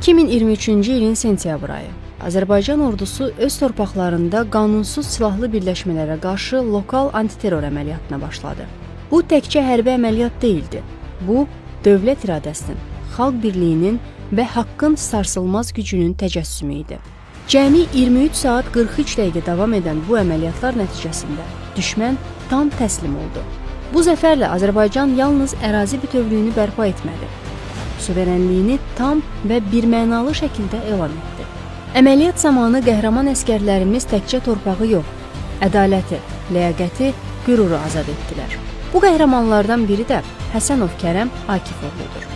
2023-cü ilin sentyabr ayı. Azərbaycan ordusu öz torpaqlarında qanunsuz silahlı birləşmələrə qarşı lokal antiterror əməliyyatına başladı. Bu təkcə hərbi əməliyyat deyildi. Bu dövlət iradəsinin, xalq birliyinin və haqqın sarsılmaz gücünün təcəssümü idi. Cəmi 23 saat 43 dəqiqə davam edən bu əməliyyatlar nəticəsində düşmən tam təslim oldu. Bu zəfərlə Azərbaycan yalnız ərazi bütövlüyünü bərpa etmədi, suverenliyini tam və birmənalı şəkildə elan etdi. Əməliyyat zamanı qəhrəman əsgərlərimiz təkcə torpağı yox, ədaləti, ləyaqəti, qüruru azad etdilər. Bu qəhrəmanlardan biri də Həsənov Kərəm Akifoğludur.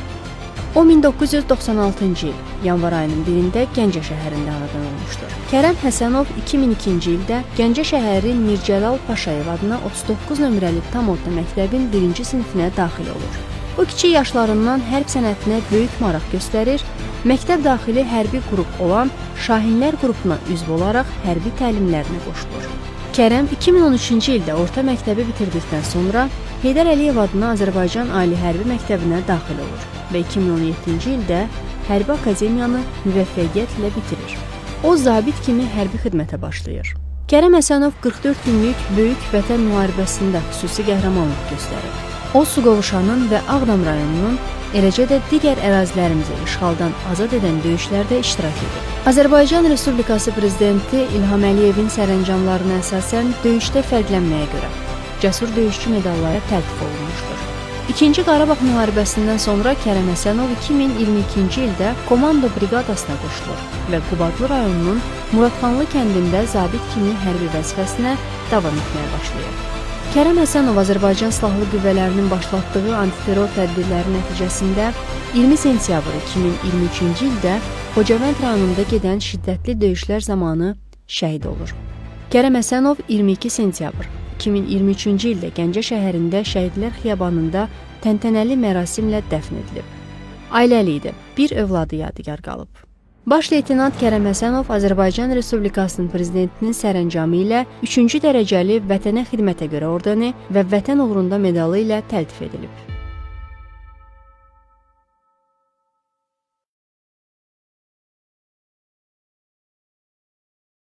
O 1996-cı il yanvar ayının 1-də Gəncə şəhərində anadan olmuşdur. Kərəm Həsənov 2002-ci ildə Gəncə şəhəri Mircəlal Paşayev adına 39 nömrəli tam orta məktəbin 1-ci sinifinə daxil olur. O kiçik yaşlarından hərb sənətinə böyük maraq göstərir, məktəb daxili hərbi qrup olan Şahinlər qrupuna üzv olaraq hərbi təlimlərinə qoşulur. Kərəm 2013-cü ildə orta məktəbi bitirdikdən sonra Heydər Əliyev adına Azərbaycan Ali Hərbi Məktəbinə daxil olur və 2017-ci ildə hərbi akademiyanı müvəffəqiyyətlə bitirir. O zabit kimi hərbi xidmətə başlayır. Kərəm Həsənov 44 günlük Böyük Vətən müharibəsində xüsusi qəhrəmanlıq göstərib. O Suqovuşanın və Ağdam rayonunun, eləcə də digər ərazilərimizi işğaldan azad edən döyüşlərdə iştirak edib. Azərbaycan Respublikası Prezidenti İlham Əliyevin sərəncamlarına əsasən döyüşdə fərqlənməyə görə cəsur döyüşçü medalları təltif olunmuşdur. İkinci Qarabağ müharibəsindən sonra Kərəm Həsənov 2022-ci ildə komando briqadasına qoşulur və Qubadlı rayonunun Muradxanlı kəndində zabit kimi hərbi vəzifəsinə davam etməyə başlayır. Kərəm Həsənov Azərbaycan Silahlı Qüvvələrinin başlatdığı antiterror tədbirləri nəticəsində 20 sentyabr 2023-cü ildə Xocavənd rayonunda gedən şiddətli döyüşlər zamanı şəhid olur. Kərəm Həsənov 22 sentyabr 2023-cü ildə Gəncə şəhərində Şəhidlər Xiyabanında təntənəli mərasimlə dəfn edilib. Ailəli idi. Bir övladı yadigar qalıb. Baş leytenant Kərəm Həsənov Azərbaycan Respublikasının prezidentinin sərəncamı ilə 3-cü dərəcəli Vətənə xidmətə görə ordeni və Vətən uğrunda medalı ilə təltif edilib.